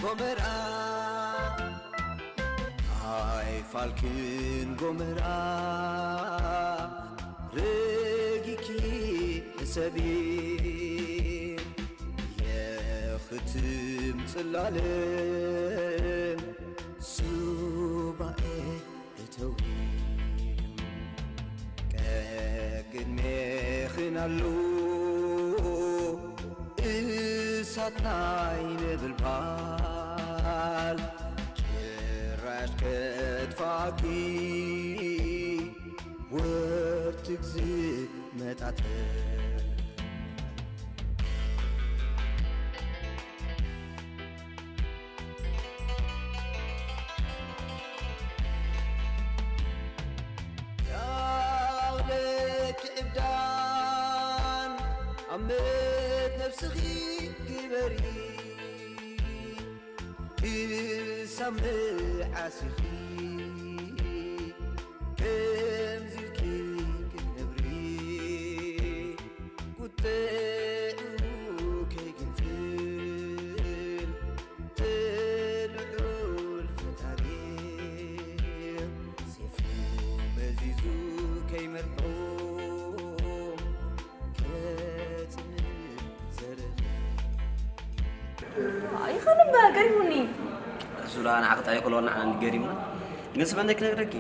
ጎመራ ኣይፋልክን ጎመራ ረጊኪ ሕሰቢ የኽትም ጽላለም ሱባኤ እተዊ ቀቅድሜኽን ኣሎ እሳት ናይ ነበልባል ጭራሽ ከጥፋኪ ወርትግ ዝመጣጠር ያውለክ ዕብዳን ኣመት ነብስኺ ግበሪ ክሳብ መዓሲኺ ከምዚ ኢልኪ ክትነብሪ ቁጥዑ ከይግንፍል ትልዑል ፈጣሪ ሴፉ መዚዙ ከይመርዖ ከጽንዕ ዘርኢ ይኸን እምበር ገሪሙኒ። እሱ ደኣ ንዓኺ ጥራይ ኣይኮነን ንዓና ገሪሙና። ግን ስምዕነይ ክነግረኪ።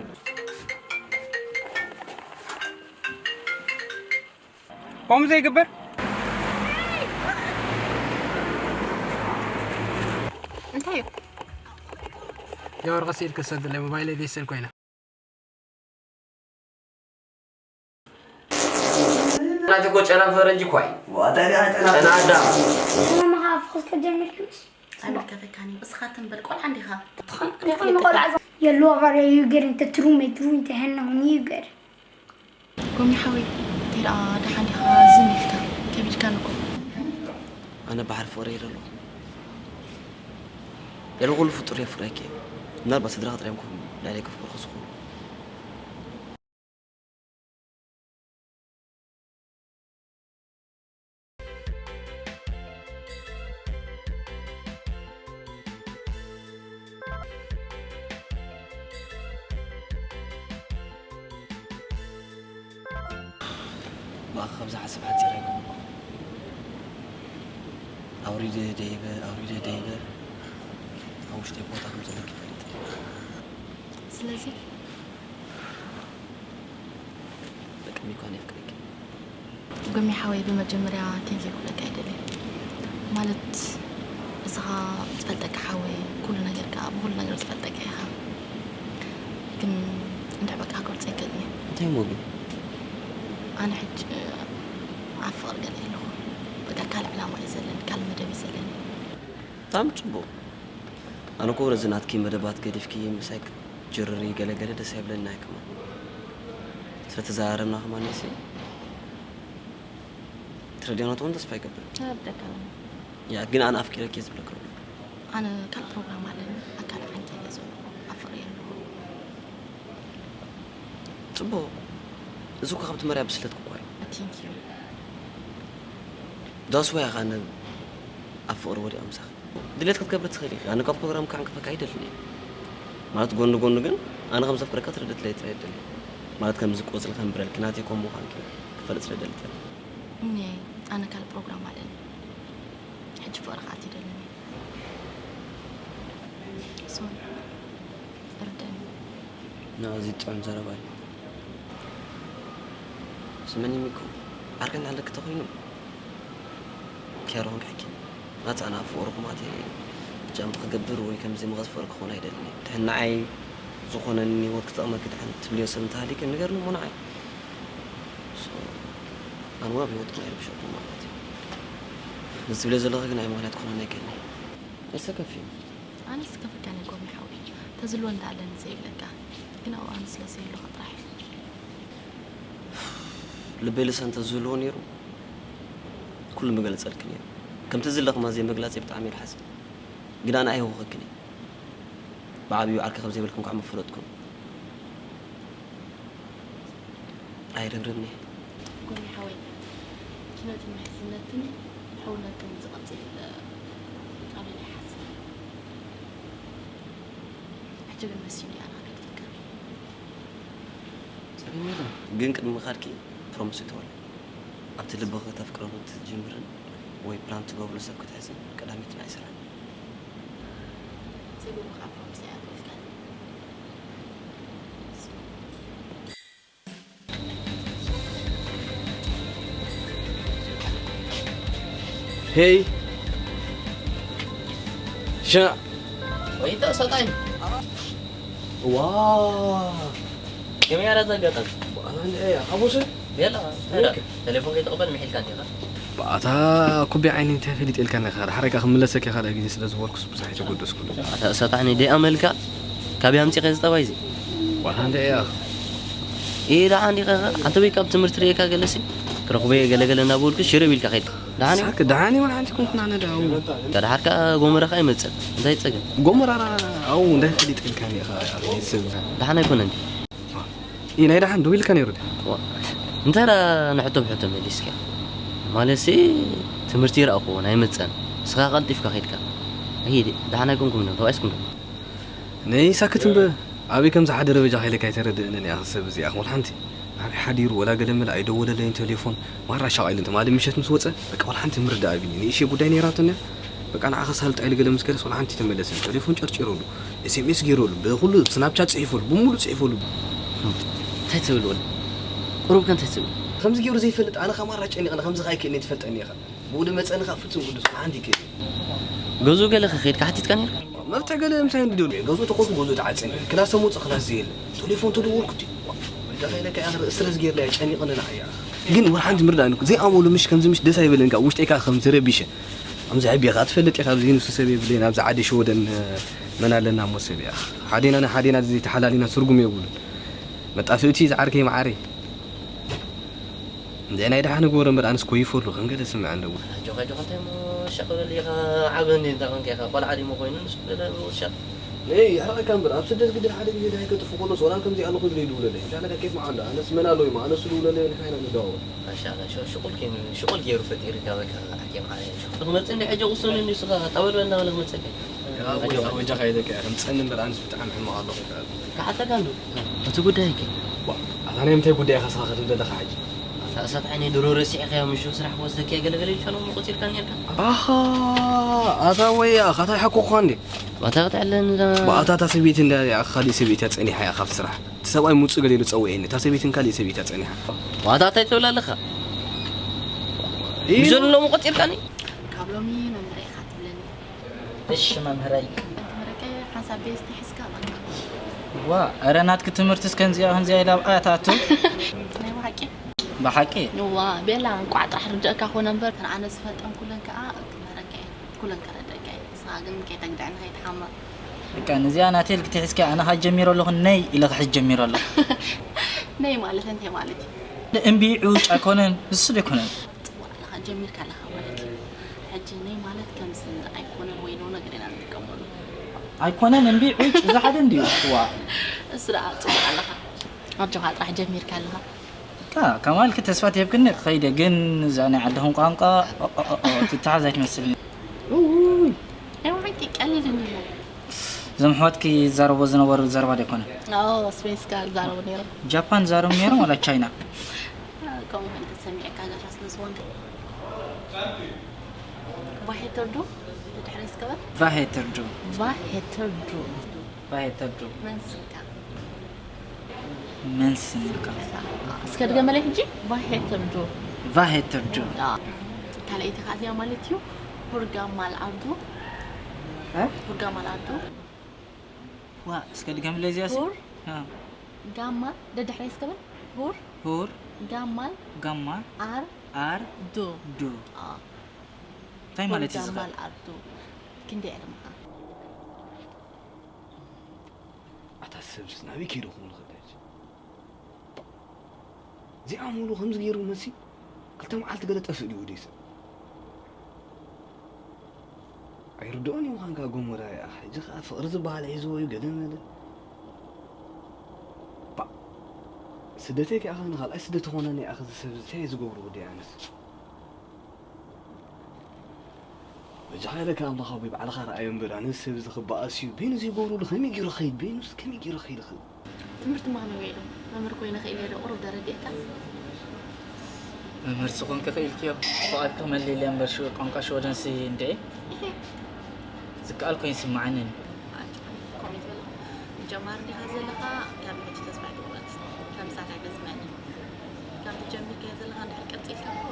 ከምኡ ዘይግበር። እንታይ እዩ? የወርቂ ስኢል ክሰድለይ ሞባይለይ ቤት ስልክ ኮይና። ናቲ እኮ ጨና ፈረንጂ እኮ ኣይ። ዋታ ዲኣ ጨና? ጨና ኣዳም። ሰላም፣ ከኣ ፍኹስ ከጀምር ክምሽ። ኣይምልከተካን እዩ። እስኻ ትም በል፣ ቆልዓ እንዲኻ። ትኾን፣ ትኾን ቆልዓ ዛ-፣ የሉ ኣባሪ እዩ ገር እንተ ትሩም እዩ፣ ትሩም እንተ ሄና ሆን እዩ ገር። ጎሚ ሓወይ፣ እንታይ ደኣ ደሓን ዲኻ? ዝም ኢልካ፣ ከቢድካኒ እኮ። ኣነ ባሕሪ ፍቕሪ እየ ዘለኹ። ልዕሊ ኩሉ ፍጡር የፍቅረኪ እየ። ምናልባት ስድራኺ ጥራይ እዮም ኮም ልዕለይ ከፍቅሩኺ ዝኾኑ። ብኣኻ ካብዚ ሓሳብ ሓጺረ ኣይኮንኩ። ኣውሪደ ደይበ፣ ኣውሪደ ደይበ፣ ኣብ ውሽጠይ ቦታ ከም ዘለኪ ይፈልጥ እየ። ስለዚ ደቂ ሚኳን የፍቅረኪ። ጎሚ ሓወይ፣ ብመጀመርያ ቴንኪ ክብለካ ይደሊ። ማለት፣ እስኻ ዝፈልጠካ ሓወይ፣ ኩሉ ነገርካ፣ ብኩሉ ነገር ዝፈልጠካ ኢኻ። ግን እንድዕ በቃ ክገልጾ ኣይክእልን እየ። እንታይ እሞ ግን? ኣነ ሕጂ ኣብ ፍቕሪ ገለ ኣለኹ። በቃ ካልእ ዕላማ እዩ ዘለኒ፣ ካልእ መደብ እዩ ዘለኒ። ብጣዕሚ ጽቡቕ። ኣነ እኮ ነዚ ናትኪ መደባት ገዲፍኪ ምሳይ ክትጅርሪ ገለ ገለ ደስ ኣይብለኒ ኣይ ከማን። ስለተዘራረብና ከማን ነሲ ትረድያና ትኾን ተስፋ ይገብር። ተረድኣካ ኣለኹ። ያ፣ ግን ኣነ ኣፍቂረኪ እየ ዝብለካ ኣለኹ። ኣነ ካልእ ፕሮግራም ኣለኒ። ኣካል ሓንቲ እየ ዘለኹ። ኣብ ፍቕሪ እየ ኣለኹ። ጽቡቕ። እዚ እኮ ካብቲ መርያ ብስለት እኮ እዩ። Thank you። That's why ኣነ ኣብ ፍቕሪ ወዲቐ ምሳኺ። ድሌት ክትገብሪ ትኽእሊ ኢኺ። ኣነ ካብ ፕሮግራም ክዕንቅፈካ ኣይደልን እየ። ማለት ጎኒ ጎኒ ግን ኣነ ከም ዘፍቅረካ ትረድእለይ ጥራይ ይደሊ። ማለት ከምዚ ቆጽሊ ከንብረልኪ ናተይ ከም ምዃንኪ ክፈልጥ ስለ ደሊ ጥራይ። እኔ ኣነ ካልእ ፕሮግራም ኣለኒ። ሕጂ ፍቕሪ ክኣቱ ይደልን እየ። ሶሪ። እርደኒ። ንኣዚ ጥዑም ዘረባ እዩ። ስምዕኒ ሚኮ፣ ዓርከይ እናሃለኪ ተኾይኑ፣ ኪያሮ ክንክሕኪ። ናታ ኣነ ኣብ ፍቕርኹም ኣትየ ጃምፕ ክገብር ወይ ከምዚ መቐዝ ፍቕሪ ክኾን ኣይደልን እየ። ድሕን ንዓይ ዝኾነኒ ህይወት ክጠቕመኪ ድሕን ትብልዮ ሰብ እንተሃሊኪ ንገርኒ እሞ ንዓይ። ሶ፣ ኣነ እውን ኣብ ህይወትኩም ኣይርብሸኩም ማለት እዩ። እዚ ትብልዮ ዘለኺ ግን ኣይ ምኽንያት ክኾነኒ ኣይክእልን እየ። ኣይተከፍዩ። ኣነስ ከፍካኒ ጎሚ ሓወይ፣ ተዝህልወ እንዳ ኣለኒ ዘይብለካ፣ ግን ኣብኡ ኣነ ስለ ዘይህልኹ ጥራሕ እዩ። ልበይ ልሳን ተዝህልዎ ነይሩ፣ ኩሉ ምገለጸልኪ ነይሩ። ከምቲ ዝለኽማ ዘይምግላጸይ ብጣዕሚ እዩ ዝሓዝን። ግን ኣነ ኣይህውኸክን እየ። ብዓብዩ ዓርኪ ከም ዘይብልክን ከዓ ምፈለጥኩን። ኣይርብርብኒ። ጎኒ ሓወይ፣ ኪነትን ምሕዝነትን ሕውነትን ዝቐጽል፣ እ፣ ኣበይ ይሓስብ? መሲሉ እያ ንኽነግረካ። ጸገም የለን፣ ግን ቅድሚ ምኻድኪ ፕሮሚስ ይተወል። ኣብቲ ልብኺ ከተፍቅረሉ ትጅምርን ወይ ፕላን ትገብሩ ሰብ ክትሕዝን ቀዳሚት ናይ ስራሕ። ጸገም ከዓ ፕሮሚስ እያ ትወልካ። ሄይ ሻ ወይ ተሰጣኝ ዋ ከመይ ኣረ ዘጋጠም ኣነ ሓጎሰ ቤላ ተሌፎን ከይተቐበል ምሒልካ እንዲኻ ብኣታ ኩቢ ዓይኒ እንታይ ፈሊጥ ኢልካ ነኻ ሓረካ ክምለሰካ ካልእ ግዜ ስለ ዝበልኩስ ብዙሕ ኣይተጎደስኩ ተሰጣኒ ደይ ኣመልካ ካብ ያምፂ ከ ዝጠባይ ዚ ዋላ እንደ እያ ይህ ደዓ እንዲኻ ኣንተ ወይ ካብ ትምህርቲ ርእካ ገለሲ ክረኽበ ገለገለ እናበልኩ ሽርብ ኢልካ ከይድ ደሓን እዩ ሳክ ደሓን ይውን ሓንቲ ኮንኩና ነዳው ተድሓር ከዓ ጎመራ ከዓ ይመፅእ እንታይ ፀገም ጎመራራ ኣው እንታይ ፈሊጥ ኢልካ ኒኻ ቤተሰብ ደሓን ኣይኮነን ኢ ናይ ደሓን ደው ኢልካ ነይሩ ድዩ እንታይ ዳ ንሕቶ ብሕቶ መሊስካ ማለትሲ ትምህርቲ ይረእኹዎ ናይ መፀን ንስኻ ቀልጢፍካ ከይድካ ኣይዲ ደሓን ኣይኮንኩም ዶ ተባኢስኩም ዶ ነይ ሳክት እምበ ኣበይ ከም ዝሓደረ በጃ ከይለካ ኣይተረድእንን እያ ሰብ እዚኣ ክብል ሓንቲ ኣበይ ሓዲሩ ወላ ገለ መለ ኣይደወለለይን ቴሌፎን ማራ ሻቒሉ እንተ ማለት ምሸት ምስ ወፀ በቃ ወላ ሓንቲ ምርዳእ ኣቢኒ ንእሽየ ጉዳይ ነይራቶ እኒያ በቃ ንዓ ከሳልጣ ኢሉ ገለ ምስ ገለስ ወላ ሓንቲ ተመለሰን ቴሌፎን ጨርጭረሉ ኤስኤምኤስ ገይረሉ ብኩሉ ስናፕቻት ፅሒፈሉ ብምሉእ ፅሒፈሉ እንታይ ትብል ወዲ ቁሩብከ እንታይ ትብል ከምዚ ገይሩ ዘይፈልጥ ኣነ ከማራ ጨኒቕኒ ከምዚ ከ ኣይክእልን ትፈልጠኒ ኢኻ ብኡ ድመፀኒ ከዓ ፍጹም ቅዱስ ሓንቲ ይክእል እዩ ገዝኡ ገለ ከኸይድካ ሓቲትካ ነርካ መፍትሒ ገለ ምሳይ እንዲ ደልዩ ገዝኡ ተኾንኩ ገዝኡ ተዓፅን እዩ ክላስ ተመውፅእ ክላስ ዘየለ ቴሌፎን ተደወልኩ እቲ ወይዳ ከይለካ እያ ርእስ ረስ ገይርላ እያ ጨኒቕኒ ንዓያ ግን ወር ሓንቲ ምርዳእ ንኩ ዘይኣመሉ ምሽ ከምዚ ምሽ ደስ ኣይበለንካ ውሽጠይ ከዓ ከም ዝረቢሸ ከምዚ ሕቢኻ ትፈልጥ ኢኻ ኣብዚ ንሱ ሰብ የብለይን ኣብዚ ዓዲ ሸወደን መን ኣለና እሞ ሰብ እያ ሓዴና ንሓዴና ዘይተሓላሊና ትርጉም የብሉን መጣፍእቲ ዝዓርከይ መዓረይ እንደ ናይ ደሓን ግበሮ እምበር ኣነስ ኮይፈሉ ከም ገለ ስምዐ ኣለዎ ኣጆኻ ኣጆኻ እንታይ እሞ ሸቕለል ኢኻ ዓበኒ እንታይ ኮንካ ኢኻ ቆልዓ ዲሞ ኮይኑ ንሱ ገለ ዝወሻ ነይ ይሕረቀካ እምበር ኣብ ስደት ግድን ሓደ ግዜ ድሃይ ከጥፉ ከሎስ ወላ ከምዚ ኣለኹ ዝብል ይድውለለይ ሻለካ ኬፍ መዓንዳ ኣነስ መን ኣለዎ እሞ ኣነስ ዝድውለለይ ንሕና ኢና ንደዋወል ማሻላ ሽቁል ኮይኑ ሽቁል ገይሩ ፈጢርካ በቃ ሓኪም ዓለ ንክመፅእ እንዲ ሕጂ ቁሱን እንዲ ስኻ ጠበል በልና በለ ክመፅእ ወጃ ከይደካ ከም ፀኒ እምበር ኣነስ ብጣዕሚ ሕማቕ ኣለኹ ክሓተካ እንዶ እቲ ጉዳይ ከ ኣታ ናይ ምንታይ ጉዳይ ኢኻ ስኻ ክትብል ዘለኻ ሕጂ እሳት ዓይነይ ድሮ ረሲዕካዮ ምሽ ስራሕ ክወስደካ ገለገለ ኢልካ ሎሚ ቆፂርካ ነርካ ኣኻ ኣታ ወይ ኣኻ እንታይ ሓኮኹኻ እንዴ ባታ ክትዕለ ብኣታ እታ ሰበይቲ እንዳ ካሊእ ሰበይቲ እያ ፀኒሓ እያ ካብ ስራሕ እቲ ሰብኣይ ምውፅእ ገለ ኢሉ ፀውዒኒ እታ ሰበይትን ካሊእ ሰበይቲ እያ ፀኒሓ ዋታ እንታይ ትብል ኣለኻ ብዘሉ ሎሚ ቆፂርካኒ ካብ ሎሚ መምህረይ ኢኻ ትብለኒ እሺ መምህረይ መምህረይ ሓንሳብ ቤዝቲ ሒዝካ በቃ ዋ እረ ናትኪ ትምህርቲ እስከ እንዚኣ ከምዚኣ ኢላ ኣብኣ ትኣቱ ናይ ብሓቂ ብሓቂ ዋ ቤላ እንቋዕ ጥራሕ ርድእካ ኮነ እምበር ተን ኣነ ዝፈልጠን ኩለን ከዓ ክምህረካ እየ ኩለን ከረደካ እየ ንስኻ ግን ከይተግድዐኒ ከይትሓምቕ በቃ ነዚኣ ናተይ ኢልኪ ትሒዝኪ ኣነ ካ ጀሚረ ኣለኹ ነይ ኢለ ክሕዝ ጀሚረ ኣለኹ ነይ ማለት እንታይ ማለት እዩ እምቢ ዕውጭ ኣይኮነን እሱ ዶ ኣይኮነን ጽቡቕ ኣለኻ ጀሚርካ ኣለኻ ማለት እዩ ሕጂ ነይ ማለት ከምዚ ኣይኮነን ወይ ኖ ነገር ኢና ንጥቀመሉ ኣይኮነን እምቢ ዕውጭ እዚ ሓደ እንድዩ ዋ እሱ ደኣ ጽቡቕ ኣለኻ ኣጆኻ ጥራሕ ጀሚርካ ኣለኻ ከማልክ ተስፋ ትህብክኒ ክኸይደ ግን እዛ ናይ ዓድኹም ቋንቋ ትተሓዝ ኣይትመስልን ናይ ብሓቂ ቀሊል እንዲሞ እዞም ኣሕዋትኪ ይዛረቦ ዝነበሩ ዘረባ ዶ ኣይኮነ ስፔንስካ ዛረቡ ነይሮም ጃፓን ዛረቡ ነይሮም ዋላ ቻይና ከምኡ ከ እንተሰሚዐካ ጋሻ ስለ ዝኾንካ ቫሄተር ዶ ድሕረይ ስከበር ቫሄተር ዶ ቫሄተር ዶ ቫሄተር ዶ መን ስምካ መን ስምካ እስከ ድገመለይ ሕጂ ቫሄተር ዶ ቫሄተር ዶ ካልኣይቲ ከዓ እዚኣ ማለት እዩ ሁርጋማል ኣርዶ እ? ሁርጋማል ኣርዶ ዋ እስከ ድገምለይ እዚኣ ሲ ሁር እ። ጋማ ደድሕረይ እስከ በል ሁር ሁር ጋማል ጋማ ኣር ኣር ዶ ዶ ኣ፣ እንታይ ማለት እዩ ዝኸ ጋማል ኣር ዶ ክንደይ ዕድመኻ ኣታ ሰብስ ናበይ ከይደ ክኾኑ ክእል ሕጂ እዚኣ ሙሉ ከምዚ ገይሩ መሲ ክልተ መዓልቲ ገለ ጠፍእ ድዩ ወደይ ሰብ ኣይርድኦን እዩ ምዃንካ ጎሞራ እያ ሕጂ ከዓ ፍቕሪ ዝበሃል ሒዝዎ እዩ ገለ መለ ባ ስደተይ ከኣ ንኻልኣይ ስደት ኾነኒ ኣኸ ዝሰብ እንታይ ዝገብሩ ወደይ ኣነስ በጃ ቻለካ ኣምላኽ ኣቦይ ባዕልኻ ረኣዮ እምበር፣ ኣነ ሰብ እዚ ክበኣስ እዩ። በይኑ ዘይገብረሉ ከመይ ገይሩ ክኸይድ? በይኑስ ከመይ ገይሩ ክኸይድ ይኽእል? ትምህርቲ ማሚ ውዒሉ መምህር ኮይነ ክኢለ ዶ ቁሩብ ደረዲእካ? መምህር ዝኾንኪ ክኢልክዮ። ፍቓድኪ ክመልእ ኢለ እምበር ሽወ-፣ ቋንቋ ሽወደንሲ እንድዒ ዝከኣል ኮይኑ ይስምዓኒ። ከምኡ ይትበል። ጀማሪ ዲኻ ዘለኻ? ካብ ሕጂ ተስፋ ኣይትቑረጽ። ከምሳኻ ኣይገዝመኒ። ካብቲ ጀሚርካዮ ዘለኻ እንድሕር ቀጺልካ እኮ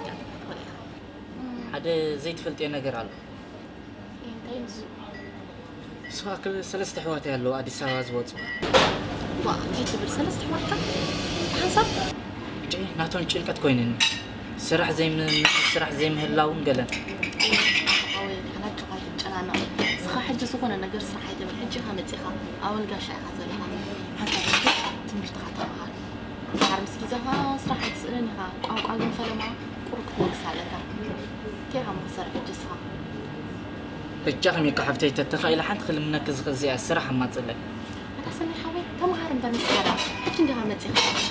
ቀልጢፍካ ትኽእሎ ኢኻ። ሓደ ዘይትፈልጥዮ ነገር ኣሎ። እንታይ ንሱ? ንስኻ ክል-፣ ሰለስተ ኣሕዋት ኣለዉ ኣዲስ ኣበባ ዝወፁ። ዋ፣ እንታይ ትብል? ሰለስተ ኣሕዋትካ? ሓንሳብ? እንድዒ፣ ናቶም ጭንቀት ኮይኑኒ። ስራሕ ዘይም-፣ ስራሕ ዘይምህላውን ገለን። ኣወይ፣ ሓላጆኻ ኣይትጨናነቕ። ንስኻ ሕጂ ዝኾነ ነገር ስራሕ ኣይትበል። ሕጂ ኢኻ መጺኻ። ኣወል ጋሻ ኢኻ ዘለኻ። ሓንሳብ ሕጂ ትምህርትኻ ተመሃር። ድሓር ምስ ግዜኻ ስራሕ ኣይትስእንን ኢኻ። ቋንቋ ግን ፈለማ ቁሩብ ክትመልስ ኣለካ። እንታይ ኢኻ እሞ ክትሰርሕ ሕጂ ንስኻ? በጃኺ ሚካ ሓፍተይ፣ ተተኻኢለ ሓንቲ ክልምነኪ ዝኽእል እዚኣ ስራሕ ኣማፅለይ። ኣታ ሰናይ ሓወይ፣ ተምሃር እምበር ንስኻ ደኣ ሕጂ እንዲኻ መፂኻ።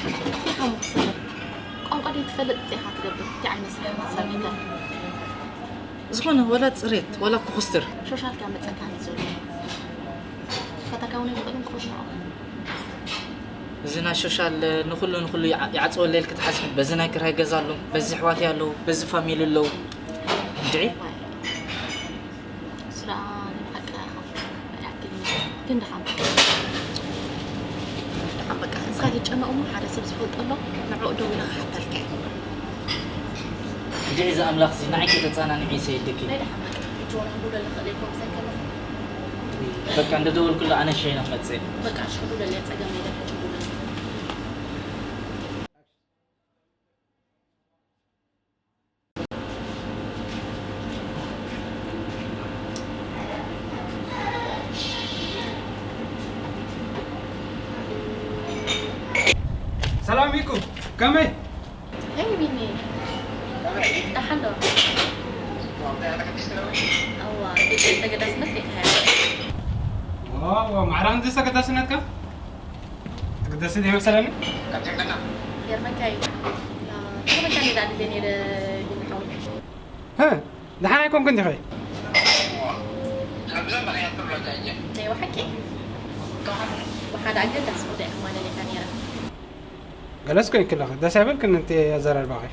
እንታይ ኢኻ እሞ ክትሰርሕ? ቋንቋ ደይትፈልጥ እንታይ ኢኻ ትገብር? እንታይ ዓይነት ስራሕ ኢኻ ክትሰርሕ ከ? ዝኾነ ወላ ፅሬት ወላ ኩኽስትር። ሾሻልካ መፀካ እዩ ዘሎ። ፈተካ እውን ኣይፍቕድን ክወስኖ። እዚ ናይ ሶሻል ንኹሉ ንኹሉ ይዓ-፣ ይዓፅወለይ ኢልኪ ትሓስቢ? በዚ ናይ ክራይ ገዛ ኣሎ፣ በዚ ኣሕዋተይ ኣለዉ፣ በዚ ፋሚሊ ኣለዉ። እንድዒ ስራ ንሓቂ ኢኻ። ኣይኣክልን እዩ። ግን ድሓን በቃ። ድሓን በቃ። ንስኻ ኣይትጨነቕ እሞ ሓደ ሰብ ዝፈልጦ ኣሎ። ንዕኡ ደዊለ ክሓተልካ እየ። እንድዒ እዚ ኣምላኽ እዚ ንዓይ ከይተፃናንዒ ይሰይደኪ። ናይ ድሓን በቃ። ሕጂ ዋላ ክንደውለልካ ክእል እየ ኮምሳይ ከለኹ። በቃ እንደደወልኩሉ ኣነ ሸይነ ክመፅእ እየ። በቃ እሺ፣ ክደውለልያ ፀገም የለን፣ ሕጂ ክደውለልያ። ሰላም ሚኩ፣ ከመይ? Hey ቢኒ፣ ደሓን ዶ? እዋ፣ ተገዳስነት ዲኻ? ዋው፣ ማዕረ ክንድዚ ተገዳስነትካ? ትግደሲ ዶ ይመሰለኒ? ገርመካ እዩ። ገርመካ እንዴ ዳዕድለ ነይረ ቢኒ ሓወይ። ህ፣ ደሓን ኣይኮንክን ዲኺ? ናይ ብሓቂ ብሓደ ኣገዳሲ ጉዳይ ክማለለካ ነይረ። ገለስ ኮይንኪ ኣለኺ፣ ደስ ኣይበልክን እቲ ኣዘራርባኺ።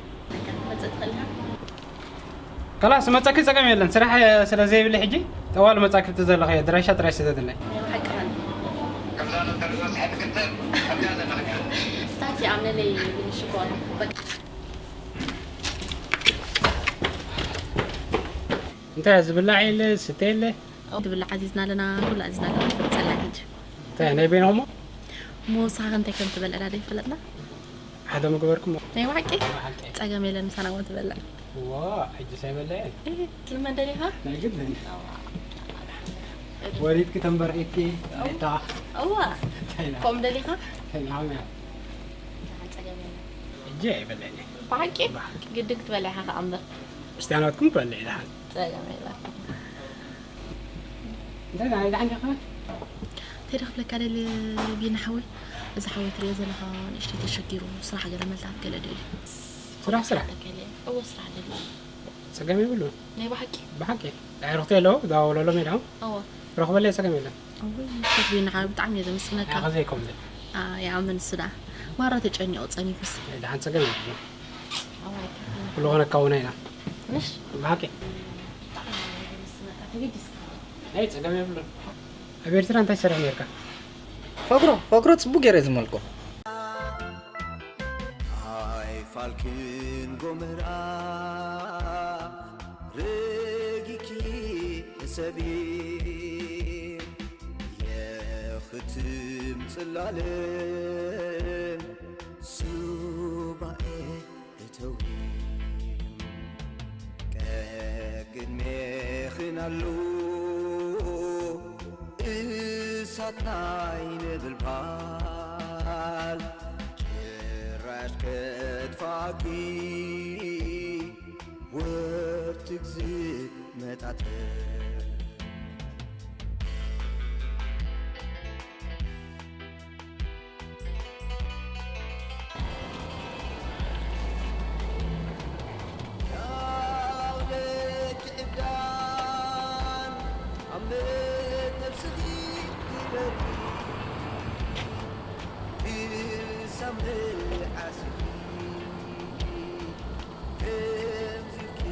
መፀ ትኽእል ኢኻ? ከላስ መፀኪ ፀገም የለን፣ ስራሕ ስለ ዘይብሊ ሕጂ ጠዋሉ መፃኪ ብቲ ዘለኺ ኣድራሻ ጥራይ ስደድለይ። ናይ ብሓቂ ባኒ። ታንኪ ኣምነለይ ቢኒ ሽኮር። በቃ። እንታይ ዝብላዕ የለ ዝስተ የለ? ትብላዕ ኣዚዝና ኣለና፣ ኩሉ ኣዚዝና ኣለና። ፀላእ ሕጂ። እንታይ ናይ በይንኹም? እሞ ንስኻ እንታይ ከም ትበልዕ ዳ ዘይፈለጥና? ሓደ ምገበርኩም? ናይ ብሓቂ? ፀገም የለን፣ ምሳና እውን ትበልዕ። ዋ፣ ሕጂ ሳይበልዐ? እህ፣ ንመን ደሊኻ? ናይ ግድን። ወሪድኪ ተንበርዒኪ፣ እታ። እዋ፣ ከምኡ ደሊኻ? ተናውያ። ደሓን ፀገም የለን። ሕጂ ኣይበልዕን። ብሓቂ? ግድን ክትበልዕ ኢኻ ከዓ እምበር። ክርስቲያናትኩም ትበልዕ ደሓን። ፀገም የለን። እንታይ ደኣ ደሓን ዲኻ? እንታይ ዶ ክብለካ ደልየ ቢኒ ሓወይ፣ እዚ ሓወይ ትሪኦ ዘለኻ ንእሽተይ ተሸጊሩ ስራሕ ገለ መልታት ገለ ደልዩ። ስራሕ ስራሕ? ተከለ እዎ ስራሕ ደልዩ። ፀገም የብሉን። ናይ ብሓቂ? ብሓቂ። ኣዕሩኽቲ ኣለዉ፣ ደዋውለሎም ኢሎም። እዎ። ረኽበለይ ፀገም የለን። እውይ ቢኒ ሓወይ ብጣዕሚ እየ ዘመስግነካ። ኣኸ ዘይኮምለ። ይኣምን እሱ ደኣ ማራ ተጨኒቑ ፀኒሑስ። ደሓን ፀገም የብሉን። ኣዋይ ኩሉ ኾነ ካውና ኢና። ምሽ? ብሓቂ። ዘመስግነካ ተገዲስካ። ኣይ ፀገም የብሉን። ኣብ ኤርትራ እንታይ ትሰርሕ ነርካ? ፈግሮ ፈግሮ ጽቡቅ ገይረ ዝመልኮ። ኣይ ፋልክን ጎመራ ረጊኪ ሕሰቢ የኽትም ጽላለ ሱባኤ እተዊ ቀቅድሜኽን ኣሎ እሳት ናይ ነበልባል ጭራሽ ከጥፋኪ ወርትግ ዝመጣጠር ዓሲኺ ከምዚ ኢልኪ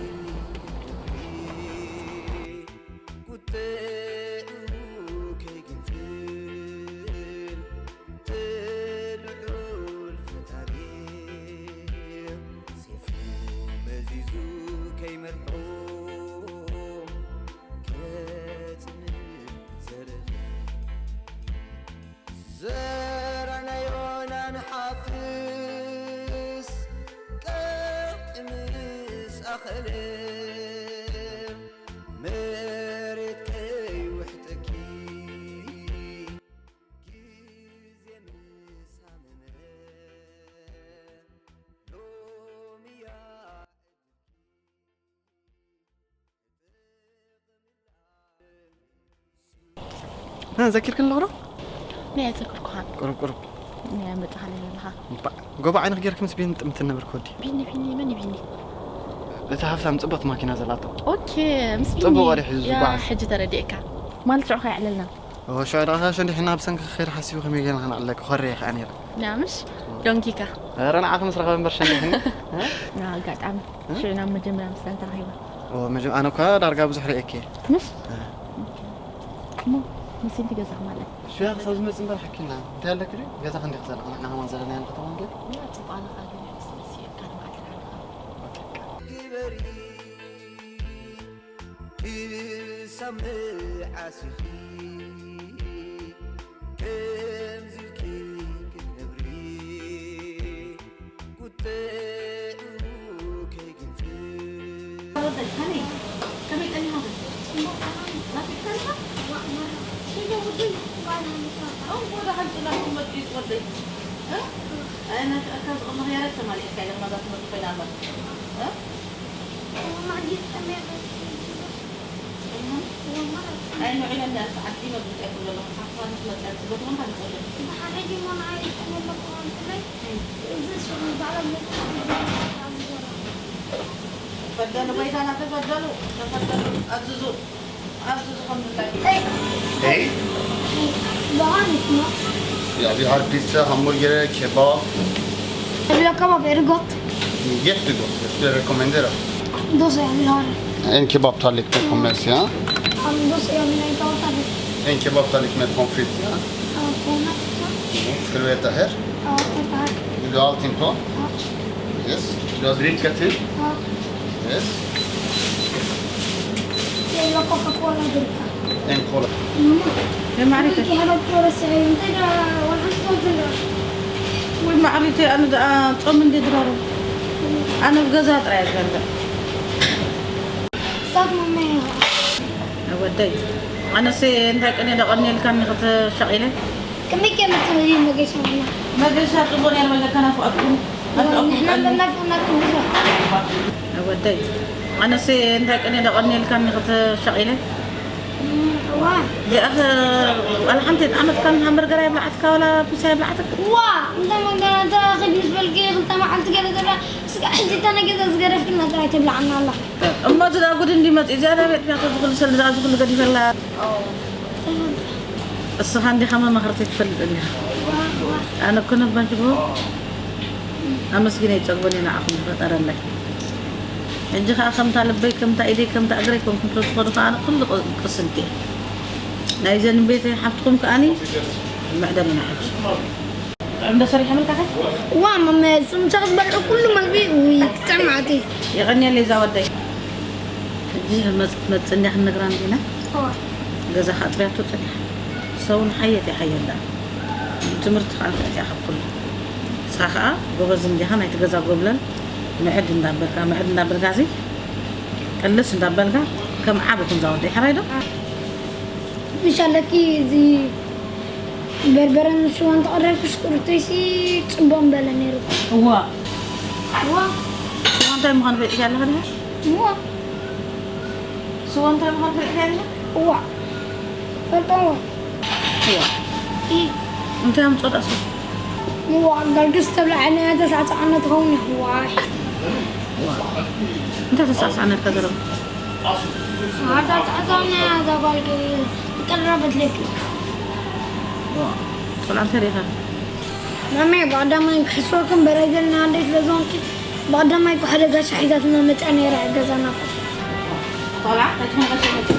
ክትነብሪ ቁጥዕኡ ከይግንፍል እቲ ልዑል ፈጣሪ ሴፉ መዚዙ ከይመርሖ ከጽንዕ ዘርኢ ዘራናዮና ንሓፍስ ቀጥ ምስ ኣኸለ መሬት ከይውሕጠኪ ግዜ ምስ ሃመመ ሎሚ እያ ዕድልኪ። እ፣ ዘኪርክን ኣለኹ ዶ? ናይ ዘክርኩኻን። ቁሩብ፣ ቁሩብ። ናይ መጽኻኒ ዘለኻ። እባ፣ ጎቦ ዓይንኽ ጌርኪ ምስ ቢኒ ጥምት ነበርኪ ወዲ። ቢኒ፣ ቢኒ፣ መን እዩ ቢኒ? እቲ ሃብታም ጽብቕቲ ማኪና ዘላቶ። ኦኬ፣ ምስ ቢኒ። ጽቡቕ ወደ ሒዙ ያ፣ ዝጓዓዝ። ሕጂ ተረዲእካ። ማለት ሽዑኻ የዕለልና። ኦ፣ ሽዑ ደኣ ሸንዲሕና ብሰንኪ ክኸይድ ሓሲቡ ከመይ ገይርና ከነዕልለኪ? ኮርየ ከኣ ነይረ። ያ፣ ምሽ? ዶንኪካ። ኧረ ንዓኺ ምስ ረኸበ እምበር ሸንዲሕኒ። እ? ያ፣ ኣጋጣሚ። እ? ሽዑ ናብ መጀመርያ ምስለን ተራኺባ። ኦ፣ መጀ-፣ ኣነ እኳ ዳርጋ ብዙሕ ርእየኪ እየ። ምሽ? እ። እሞ፣ መሲልቲ ገዛኹም ኣለ። ሽያ ክሳብ ዝመጽእ እምበር ሓኪና። እንታይ ኣለኪ ድዩ? ገዛ ክንዲ ክዘላ ንሕና ከማን ዘለናዮ ንከተማ እንድዩ። ያ፣ ጽቡቕ ኣለኻ ግን፣ መሲልቲ ሲኢልካ ንባዕልኻ። ኦኬ። ግበሪ፣ ክሳብ መዓስ ኢኺ ከምዚ ኢልኪ ክትነብሪ? ቁጥዕኡ ከይግንፍል። ወደይ፣ ሃኒ፣ ከመይ ቀኒኻ? ናፊቅካ ኣለኻ? ሽዶ ወደይ። እው፣ ወደ ሓንቲ ናብቲ መጽኡ ወደይ። እ? ኣይ፣ ናፊቀካ ዝቕኒ ክያረ ተማሊእካ ኢለ፣ ማዛ ትምህርቲ ኮይና እምበር። እ? እህ። ኣይ፣ ንውዒለን ዳኣ ሰዓት ዲመ ብልጫ ይኹን ዘለኹ፣ ሓፍትኻ ምስ መጸት፣ በቲ ኮንካ ንጸልም። ተፈደሉ፣ ጎይታና ተፈደሉ፣ ተፈደሉ፣ ኣዝዙ፣ ኣዝዙ ከም ድላዩ። Hey. Ja, vi har pizza, hamburgare, kebab. Jag vill ha kebab, är det gott? Jättegott, jag skulle rekommendera. Då så, jag vill ha det. En kebabtallrik med pommes, ja. Ja, men då så, jag vill ha en kebabtallrik. En kebabtallrik med pommes frites, ja. Ja, pommes också. Mm, ska du äta här? Ja, jag äter här. Vill du ha allting på? Ja. Yes. Vill du ha dricka till? Ja. Yes. Jag vill ha Coca-Cola och dricka. En cola. Mamma, የማዕሪተ። Vilka jävla cola säger du? Inte det där, vad han står till då? ወይ ማዕሪተ፣ ኣነ ደኣ ጾም እንዴ ድራሩ። ኣነ ኣብ ገዛ ጥራይ እየ ዝበልዕ። Tack mamma. ወደይ፣ ኣነስ እንታይ ቀንየ ደቐንየልካኒ ክትሸቒለ? ከመይ ከመይ ትብሊ መገሻ? መገሻ ጽቡቕ ነይሩ፣ መገሻ ናፍቐትኩም፣ ናፍቐትኩም ንሕና ቀንዩ። ናፍቕናኩም ብዙሕ። ወደይ፣ ኣነስ እንታይ ቀንየ ደቐንየልካኒ ክትሸቒለ? እም፣ ዋ። እዚኣኸ ዋላ ሓንቲ የጥዓመትካን ሃምበርገር ኣይብላዓትካ ዋላ ፒሳ ኣይብላዓትካ? ዋ፣ እንተ መንገና እንተ ኽድ ምስ በልኪ ክልተ መዓልቲ ገለ ዘላ፣ ስጋ ሕጂ እታ ናይ ገዛ ዝገደፍክና ጥራይ ተብላዓና ኣላ። እሞ እዚ ደኣ ጉድ እንዲ መጺኡ፣ እዚኣ ናበይ ኣጥፊኣቶ ዝኹሉ ሰልዲ ደኣ ዝኹሉ ገዲፈላ? እስኻ እንዲኻ መማኽርቲ ትፈልጥ እንዲኻ። ኣነ እኮ ነባን ሽቦ ኣመስጊነ ይጸግበኒ ንዓኹም ዝፈጠረለይ። ሕጂ ኸኣ ከምታ ልበይ፣ ከምታ ኢደይ፣ ከምታ እግረይ ኮንኩም ተዝኾኑ ከኣ ኣነ ኩሉ ቅ-፣ ቅስንቲ እየ። ናይዘን ቤተይ ሓፍትኹም ከኣኒ ምዕደል ኢና ሕጂ። ጥዑም ዶ ሰሪሐ ምልካኸ? ዋ፣ ማማ፣ ጽምጻ ክትበልዑ ኩሉ መግቢ፣ ውይ፣ ክጥዕም ዓዲ። የቐንየለይ እዛ ወደይ። ሕጂ መጽ-፣ መጽ እንዲያ ክንነግራ እንዲና። እዋ። ገዛ ከኣ ጽርያቶ ጸኒሓ። ሰውን ሓየት እያ ሓየት ደኣ። ትምህርቲ ከኣ ንፍዕቲ እያ ካብ ኩሉ። ንስኻ ከኣ ጎበዝ እንዲኻ፣ ናይቲ ገዛ ጎብለል፣ ምዕድ እንዳበልካ፣ ምዕድ እንዳበልካ ሲ፣ ቅልስ እንዳበልካ፣ ከም ዓቢ ኩን እዛ ወደይ፣ ሕራይ ዶ? ምሽ ኣለኪ፣ እዚ በርበረን ስዋን ተቐረብኩ፣ ሽኩርተይሲ ጽቡቕ ምበለ ነይሩ። እዋ። እዋ። ስዋ እንታይ ምዃኑ ፈሊጥኪ ኣለኺ ድዩ? እዋ። ስዋ እንታይ ምዃኑ ፈሊጥኪ ኣለኺ? እዋ። ፈልጦ እዋ። እዋ። ኢ። እንታይ ኣምጾ ደኣ ስዋ? እዋ፣ ጋልግስ ተብላ ዓይና ተሳዕሳዕና ትኸውን እያ። እዋ። እዋ። እንታይ ተሳዕሳዕና ኢልካ ዘረባ? ኣታ ጻዕጻውና እዛ ጓል ቀረበት ለኪ። ዋ፣ ቆልዓ እንታይ ርኢኻ? ማሜ፣ ብቐዳማይ ክሕስወክን በረገልና ኣደይ ስለ ዝኾንኪ፣ ብቐዳማይ እኮ ሓደ ጋሻ ሒዛትና መጽያ ነይራ ገዛና እኮ። ቆልዓ፣ እንታይ ትኾን ጋሻ መጽያ?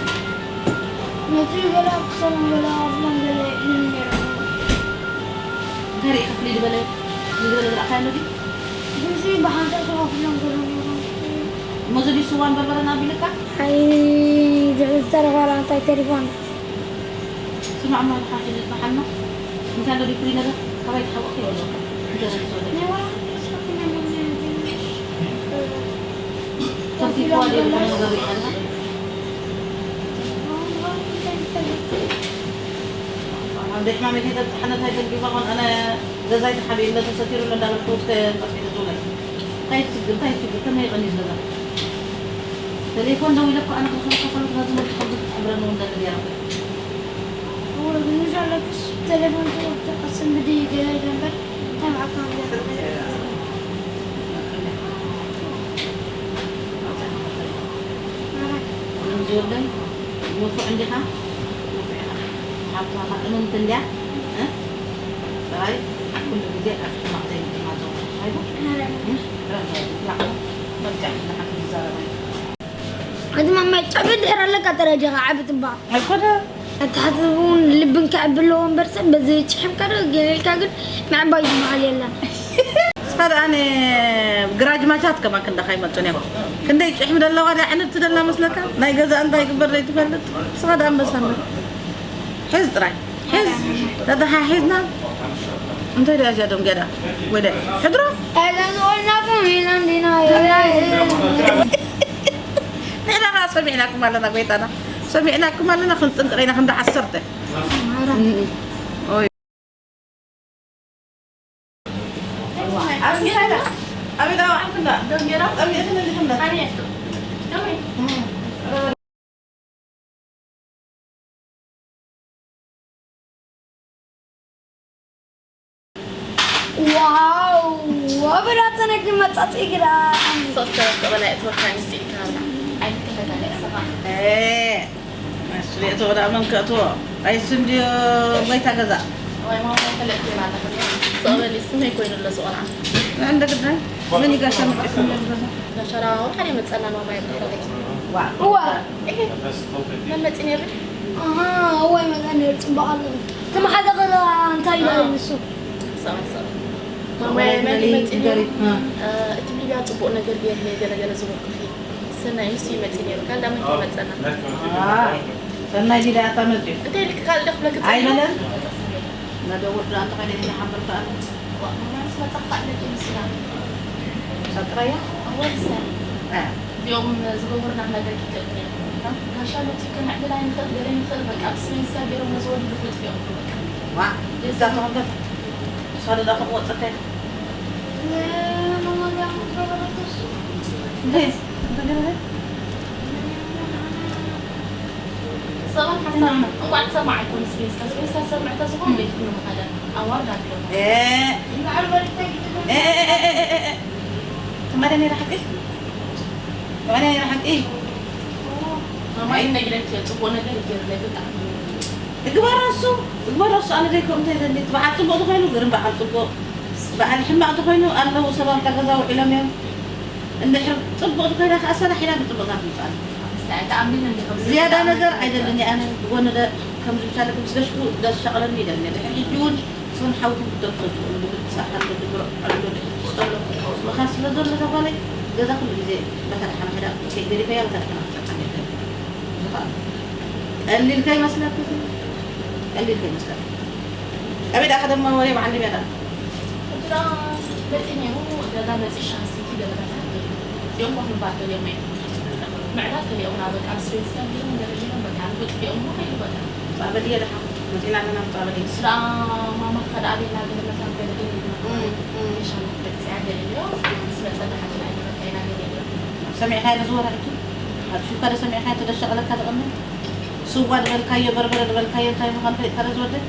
መጽዩ ገለ ኣብ ክሳዶም ገለ ኣብ ኣፍሎም ገለ ኢሉ ነይሩ። እንታይ ርኢ ከፍሊ ዝበለ፣ ዝበለ ዝረኣኻዮ ኣሎ ድዩ? እዚ ብሓንሳብ ተኸፊሎም ገለ ነይሮም። እሞ እዚ ድዩ ስዋን በርበረን ኣቢልካ? ኣይ፣ ዝሕዝ ተረፋ እንታይ ተሪፎም? ስማዕ እሞ፣ ንሓንቲ ንጽናሓልና። እንታይ ኣሎ ድዩ ፍሉይ ነገር? ካባይ ተሓወቕካ ይብለካ። እንታይ ዘሎ? ናይ ወላ ተስፋ ክነብር ነይሩ። ተርቲብዋ ድዩ ዝኾነ ነገር ርኢኻ ኣለኻ? ኣብ ደይ ሕማመይ ከይተብጽሓ ነታ ይደጊፋ ኾን ኣነ ገዛይ ተሓቢኡ እንዳ ተሰቲሩ ኣሎ እንዳበልኩ እስከ ጠፊኡ ዝውለድ። እንታይ ትሽግር፣ እንታይ ትሽግር፣ ከመይ ይቐንዩ ዝገዛ? ተሌፎን ደዊለ እኮ ኣነ ክልክልካ ከሎ ነዚ መልክዕ ከምዚ ክትሕብረኒ እውን ደሊ ድያ? እወ፣ ግን ዘለክስ ተሌፎን ተወቅተ ቀስም ብድይ ገለ ደንበር እንታይ መዓካ ምዘ ምንም ዝወደይ ንፉዕ እንዲኻ፣ ንፉዕ ኢኻ። ሓብትኻ እምንቲ እንድያ፣ እ? ጥራይ ኩሉ ግዜ ኣብ ሕማቕ ዘይምጥማት ዘውፅእ ሓይሉ፣ እ? ጥራይ ጥራይ ዝፍላቕ መርጃ ንሓንቲ ዝዛረብ ኣይኮነን። ኣቲ ማማይ ጨብል ድሕር ኣለካ ጥራይ ዲኻ ዓቢ ጽባቕ። ኣይኮነ። ኣተሓሳስባ እውን ልብን ከዕቢ ኣለዎ እምበር ሰብ በዚ ጭሕምካ ዶ ገለ ኢልካ ግን ምዕባይ ዝበሃል የለን። ንስኻ ደኣ ን-፣ ግራጅ ማቻት ከማን ክንዳኻ ይመጹን እዮም። ክንደይ ጭሕሚ ደለዋ ድያ ዕንርቲ ደላ መስለካ? ናይ ገዛ እንታይ ግበር ዘይትፈልጥ? ንስኻ ደኣ ኣንበሳ እምበር። ሕዝ ጥራይ። ሕዝ። ተተሓሒዝና። እንታይ ደኣ እዚኣ ደንገዳ? ወደ ሕድሮ? ኣይተዝቆልናኩም ኢሎም ዲና። ንሕና ኸዓ ሰሚዕናኩም ኣለና ጎይታና። ሰሚዕናኩም ኣለና ክንጥንቅቕ ኢና ክንዲ ዓሰርተ። ኦይ። ዋው! ወብላ ተነግር መጻጽ ግራ። ሶስተ ወርቂ በላይ እትወርቅ ኣይምስል ይከብዳ። ኣይትከታተል ስኻ። እ፣ እሱ የእትዎ ደኣ መን ከእትዎ? ኣይስም ድዮ ጎይታ ገዛ? ወይ ማማ ፈለጥ ይላል። ሶበሊ ስም ይኮይኑ ለዚ ቆልዓ። እንደ ግዳይ ምን ይጋሻ መጣ ስም ገዛ? ጋሻ ደኣ ሓደ መጸና ነው ማይ ብሎ። ዋ። ዋ። እህ፣ መመጺ ነይሩ። ኣሃ፣ እዋይ መጸ ነይሩ፣ ጽቡቕ ኣለኹ። እቲ መሓዛ ኸ እንታይ ይላል ንሱ? ሰባ፣ ሰባ። ማማይ መን ይመጽእ ነይሩ? እ፣ እቲ ሚድያ ጽቡቕ ነገር ገይርለይ፣ ገለ ገለ ዝበልኩኺ። ሰናይ ንሱ ይመጽእ ነይሩ። ካልእ መን ከ መጸና? ዋ፣ ሰናይ ዲዳ ኣታ መጽዩ? እንታይ ኢልክ ካልእ ዶ ክብለክ ጸኒሐ? ኣይበለን። መደወል ዶ ኣንተ ኸይደ ኢለ ሓበርካ ኣለ። ዋ፣ ማማይ ምስ መጻ ክፋእ ኢለኪ ንስና። ሳጥራያ? ኣወል ሰ። እ። እዚኦም ዝገብሩና ክነግረኪ ይክእል እየ። ጋሻ መጺኡ ከነዕልል ኣይንኽእል፣ ገለ ኣይንኽእል፣ በቃ ብስመይ ንሳ ገይሮም ነዚ ወዲ ልኽልጥ እዮም፣ በቃ። ዋ፣ እዛ ተቐምጠት። እሷ ደኣ ከም ወጸት እያ። እንታይ? እንታይ ገለ? ሰባት ሓሳብ እንኳዕ ትሰማዕ ኣይኮነስ ቤስካ፣ ቤስካ ትሰምዕ ተዝኾን ቤት ኩሉ ምኸደ። ኣዋርድ ኣቢሎም። እ። እ፣ እ፣ እ፣ እ፣ እ፣ እ። ትማሊ ነይራ ሓቂ? ትማሊ ነይራ ሓቂ? ማማይ ነጊረኪ እየ፣ ጽቡቕ ነገር ይገርለይ ብጣዕሚ። እግባራ እሱ፣ እግባራ እሱ፣ ኣነ ደይኮ እንታይ ዘድሊ፣ በዓል ጽቡቕ ተኾይኑ፣ ግርም በዓል ጽቡቕ፣ በዓል ሕማቕ ተኾይኑ፣ ኣለዉ ሰባት ኣብ ገዛ ውዒሎም እዮም። እንድሕር ጽቡቕ ተኾይና ከኣ ሰራሕ ኢላ ብጽቡቕ እዛ ትምጻእ። ንሳ ኣይትኣምንን እንዲ ከምዚ ዝያዳ ትኣምን ነገር ኣይደልን እየ ኣነ፣ ብጎኒ ደ-፣ ከምዚ ብቻ ለኩም ስለ ሽኩ ደስ ሻቕለኒ ይደሊ። ድሕሪ ሕጂ እውን ንስኹም ሓውኩም ክትደርሱ ትኽእሉ፣ ብግዲ ጻዕዳ ኣሎ፣ ድግሮ ኣሎ፣ ድሕሪ ጸሎ ምኻን ስለ ዘሎ፣ እዛ ጓለይ ገዛ ኩሉ ግዜ በታ ደሓን ኸዳ፣ ገዲፈያ በታ ደሓን ክትጠቀም የለን። ዝኸኣል። ቀሊል ከይመስለካ፣ ቀሊል ከይመስለካ። ኣበይ ደኣ ከደማ ወሬ መዓልም እያ ደኣ? ሕጂ ደኣ መጺእ ነይሩ፣ ገዛ መጺእ ሻሂ ሰትዩ ገለ መታን ነይሩ። እዚኦም እኮ ክንባር ገሊኦም እዮም። ምዕዳል ገሊኦም ናብ በቃ ኣብ ስፔስ ገሊኦም ገለ ገሊኦም በቃ ንጉጥ ገሊኦም እሞ ከይዱ በቃ። ጻበል እየ ደሓ፣ መጺእና ኣለና ጻበል እየ። ስራ ማማ ከዳ ኣቤላ ገለ መታን ገለ ገለ እም፣ እም። ሻሂ መጽያ ገለ ገሊኦም ምስ መጸና ሓንቲ ናይ በቃ ኢና ገለ ገሊኦም። ሰሚዕካዮ ዝወራ ሕጂ? ኣጥፊእካ ዶ ሰሚዕካዮ? ተደሸቐለካ ዝቐመ? ስዋ ዝበልካዮ፣ በርበረ ዝበልካዮ እንታይ ምዃኑ ፈሊጥካ ዶ ዝወደይ?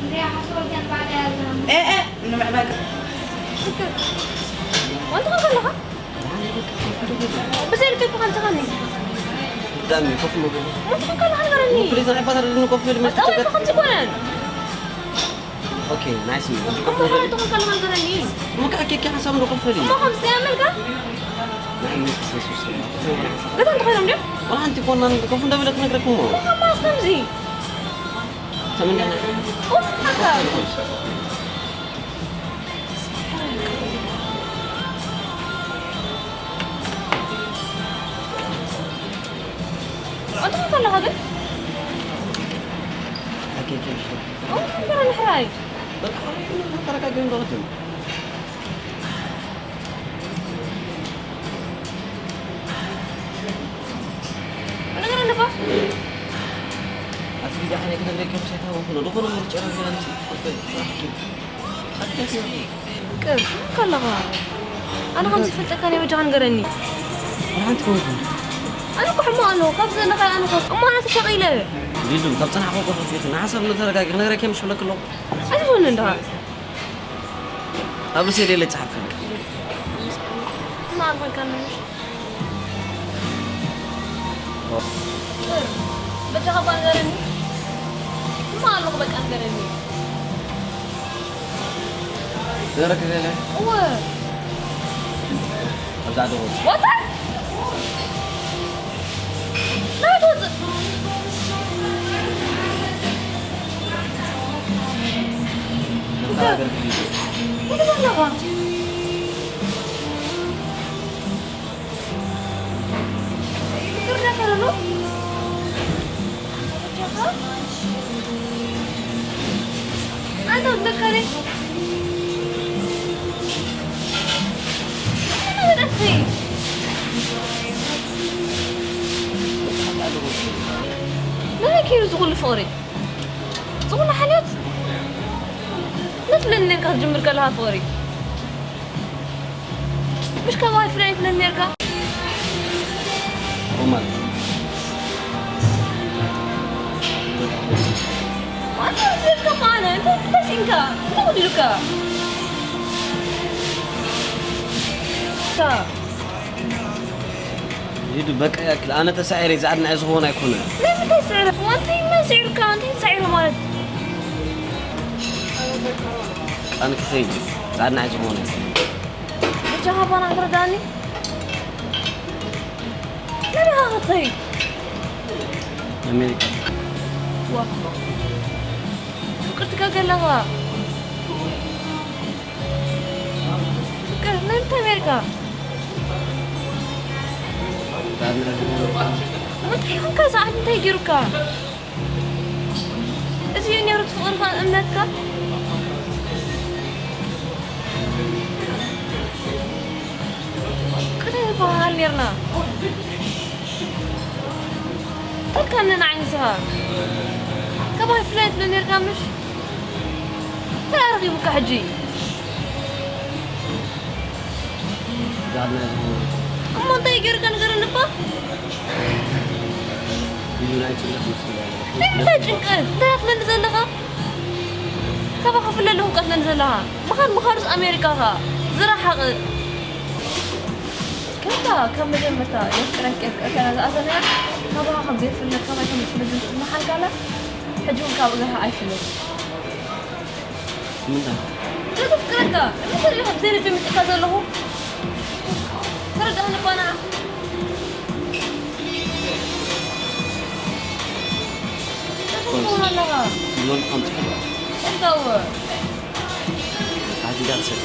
እንድያ ሓስቦ ግን ባዕላ ያዝና። ኤ፣ ኤ፣ ንምዕባይ ክ-፣ ሽክር። ወንድኻ ከለኻ? ብዘይ ልክልኩ ከምዚ ኸኒ? ዳኒ፣ ኮፍ ምብል። ወንድኻ ከለኻ ንገረኒ። ፕሊዝ፣ ናይ ባታ ርድኒ ኮፍ ብል፣ ምስ ኣጣወይ ትጨቀ-፣ ከምዚ ኮነን። ኦኬ፣ ናይስ እዩ። እሞ ሓደ ጥቕም ካልእ ነገር የለን። እሞ ከኣ ኬክ ሓንሳብ እንዶ ክፈል እዩ። እሞ ከምዚ ኣመልካ? ናይ ምስ ክሰሱ ስለ። ገዛ እንተኾይኖም ድዮም? ወላ ሓንቲ ኮና ከፉ እንዳበለ ክነግረኩም እሞ። እሞ ከማስ ከምዚ? ተመንደና። ወስሓካ። ኣንተ ከለኻ ግን? ኣኬ ኬሽ። ኦ፣ ከንፈረ ምሕራይ። በቃ፣ ተረጋጊ እንዶ ክትም። ነገር ኣለባ? ኣቲ ቢዳ ሓነ ክነግረኪ ምሳይ ታወኩ ነው። ዶኾነ ምርጫ ነው ገለንት። ቅር ከለኻ ኣነ ከም ዝፈልጠካ ናይ ወጃኻ ንገረኒ። ሓንቲ ከውኩ። ኣነ እኮ ሕማቕ ኣለኹ። ካብ ዘለኻ ኣነ ካብ እሞ ኣነ ተሸቒለ። ሊዱ፣ ካብ ጽናሕ ኮኮ ተፊት ንሓሳብ ንተረጋጊ ክነግረኪ ምሽ ብለክ ኣለኹ። ኣይትኾን እንዳ። ኣብ ርእሰይ ደለ ጸሓፍልካ። ማን ሆይ ካንሽ? በጃኻ እኳ ንገረኒ። እማ ኣለኹ በቃ ንገረኒ። ንገረክ ደለ? እወ። ኣብዛ ዶ? ወታ? ናይ ትወፅእ። ነታ ሃገር ክልል። እንታይ ኣለኻ? ናይ ከይሩ ዝኹሉ ፍቕሪ፣ ዝኹሉ ሓልዮት ነቲ ለንደንካ ክትጅምር ከለኻ ፍቕሪ። مش كواي فريت من ميركا. ومال. وأنت ميركا معنا، أنت بس إنكا، أنت ودي لكا. تا. يدو بك يا كل، أنا تسعيري زعلنا عزونا يكون. لا، أنت سعر، وأنت ما سعرك، أنت سعر مالك. أنا كثير، زعلنا عزونا. ብጃኻ ባና ክትረዳኒ? ናበይ ኢኻ ክትኸይድ? ኣሜሪካ። ዋ። ፍቅርትካ ገለኻ። ፍቅር፣ ናይ ምንታይ ኣሜሪካ? እንታይ ኢኹም ከ ሰዓት እንታይ ገይሩካ? እዚ እዩ ነይሩ እቲ ፍቕርካ፣ እምነትካ? ቅድሚ ንበሃሃል ነይርና። ተልካኒ ንዓይ ንስኻ። ካባይ ፍላይ ትብል ነይርካ ምሽ? እንታይ ኣረኺቡካ ሕጂ? እሞ እንታይ ገይርካ ንገረኒ እባ? ኢሉ ናይ ጭንቀት ምስላ። ናይ ምንታይ ጭንቀት? እንታይ ትብለኒ ዘለኻ? ካባኻ ክፍለ ኣለኹ እኳ ትብለኒ ዘለኻ? ምኻድ ምኻዱስ ኣሜሪካ ኸኣ ዝረሓቐ። ከምታ ካብ መጀመርታ የፍቅረኪ የፍቅረኪ ኣላ ዝኣተናያ፣ ካባኻ ከም ዘይፍለ፣ ካባይ ከም ዝፍለ ዝመሓልካላ፣ ሕጂ እውን ካብ እግርኻ ኣይፍለን። ምንታይ? ዘዘፍቅረካ፣ እንታይ ኢኻ ብዘይ ልቢ ምጽእካ ዘለኹ? ተረዳእኒ እባ ንዓ። እንታይ ትኸውን ኣለኻ? ዝመልኩ ከምጽእ። እንታይ እወ? ሓዲዳ ትሰጥ።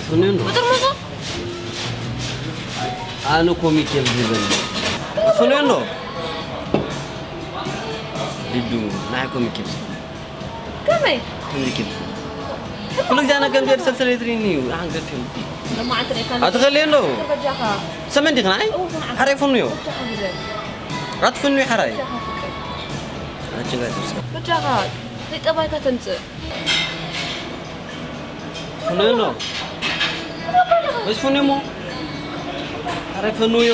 ፍኑን ዶ? ብጥርሙዙ? ኣነ ኮሚክ እየ ዝብል። ፍኑን ዶ? ሊዱ፣ ናይ ኮሚክ እየ ዝብል። ከመይ? ኮሚክ እየ ዝብል። ኩሉ ግዜ ኣነ ከም ዘር ሰልሰለት ሪኒ እዩ። ኣን ገፊ። ሎማዓንቲ ርኢካ ኣትኸልዮ እንዶ? በጃኻ። ሰመን ዲኺ ንዓይ? እው፣ ንዓኻ። ሓራይ ፍኑዮ። በጃኻ ግዘ። ኣትፍኑዮ ሓራይ። በጃኻ ፍቅር። ኣንቺ ጋር ትብሳ። በጃኻ። ዘይጠባይካ ተምጽእ። ፍኑዮ እንዶ? ወይስ ፍኑዮ እሞ? ሓራይ ፍኑዮ።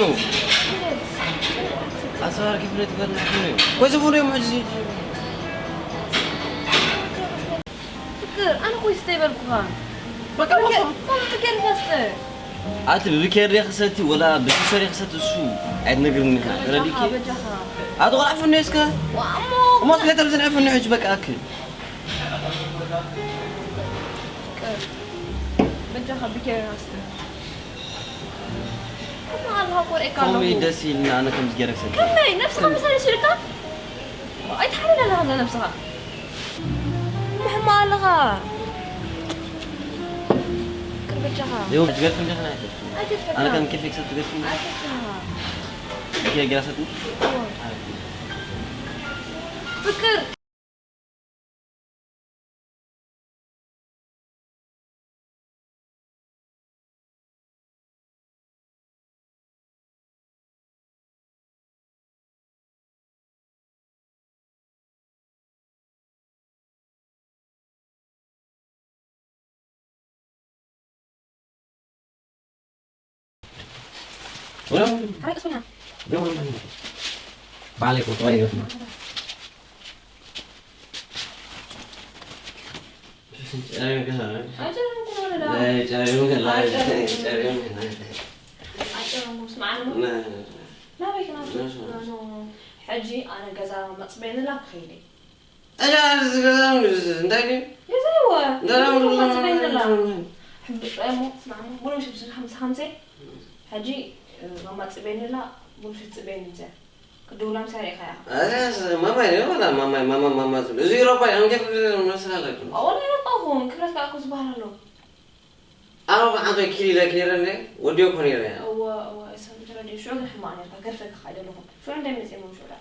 ኣሰባርኪ ፍኑዮ ትበልና ፍኑዮ። ወይስ ፍኑዮ እሞ ሕጂ? ፍቅር፣ ኣነ እኮ ይስተ ይበልኩኻ። በቃ፣ በቃ። ብኬር ፈስተ። ኣቲ ብኬር ዲኻ ክሰቲ ወላ ብሽሸር ዲኻ ክሰቲ እሱ ኣይትነግርኒ ኢኻ። በጃኻ፣ ተረዲእኪ? በጃኻ። ኣቲ ቆልዓ ፍኖ እስከ። ዋ፣ እሞ እሞ ስለ ተብዝን ኣይፍኖ ሕጂ በቃ ኣክ። ፍቅር፣ በጃኻ ብኬር ፈስተ። እሞ ኣላህ ኮርኤካ ከምኡ ኣለኹ። ደስ ኢልና ኣነ ከምዚ ገይረ ክሰቲ። ከመይ ነብስኻ ምሳሌ ስልካ? ኣይትሓልል ኣለኻ ነብስኻ። ሕማቕ ኣለኻ። ቅር በጃኻ። ሌው ትገርፍን ዲኽን ኣይትገርፍን? ኣይገርፈካ። ኣነ ከም ኬፍ ክሰቲ ትገርፍን? ኣይገርፈካ። ኬፍ ገይራ ሰቲ? እዎ። ኣይ። ፍቅር። ባሌ ቁጥራ ይገርም። ጨሪም ገላ። ጨሪም ገላ። ጨሪም ገላ። ጨሪም ገላ። ና፣ ና፣ ና። ናበይ ክናቱ? ና፣ ና። ኖ፣ ኖ። ሕጂ ኣነ ገዛ መጽበይንላ ክኸይድ እየ። ኣጃ፣ እዚ ገዛ እንታይ ድዩ? ገዛ እወ። ገዛ ምርላ መጽበይንላ። ሕብር እሞ፣ ስማዕ እሞ፣ ቡን ምሽ ብስን ሓምሳ ሓምሳ። ሕጂ፣ እ፣ ማማ ጽበይንላ፣ ቡን ምሽ ጽበይን እንተ። ክድውላ ምሳሌ ኢኻ ኢኻ። ኣዛስ ማማይ ነው ወላ ማማይ፣ ማማ፣ ማማ ትብል። እዚ ኤውሮጳ እዮም፣ ከፍ መስላለኩም። ኣዎ፣ ናይ ኤውሮጳ ኹን፣ ክብረት ከዓ እኮ ዝበሃል ኣሎ። ኣነ ብሓንሳብ ኪል ኢለ ነይረ እንዴ? ወዲኦ እኮ ነይረ። እወ፣ እወ፣ እሰብ ተረዲኡ። ሽዑ ግን ሕማቕ ነርካ፣ ገርፈካ ከኣ ኣይደለኹን። ሽዑ እንታይ መጺኦም ሽዑ ደኣ?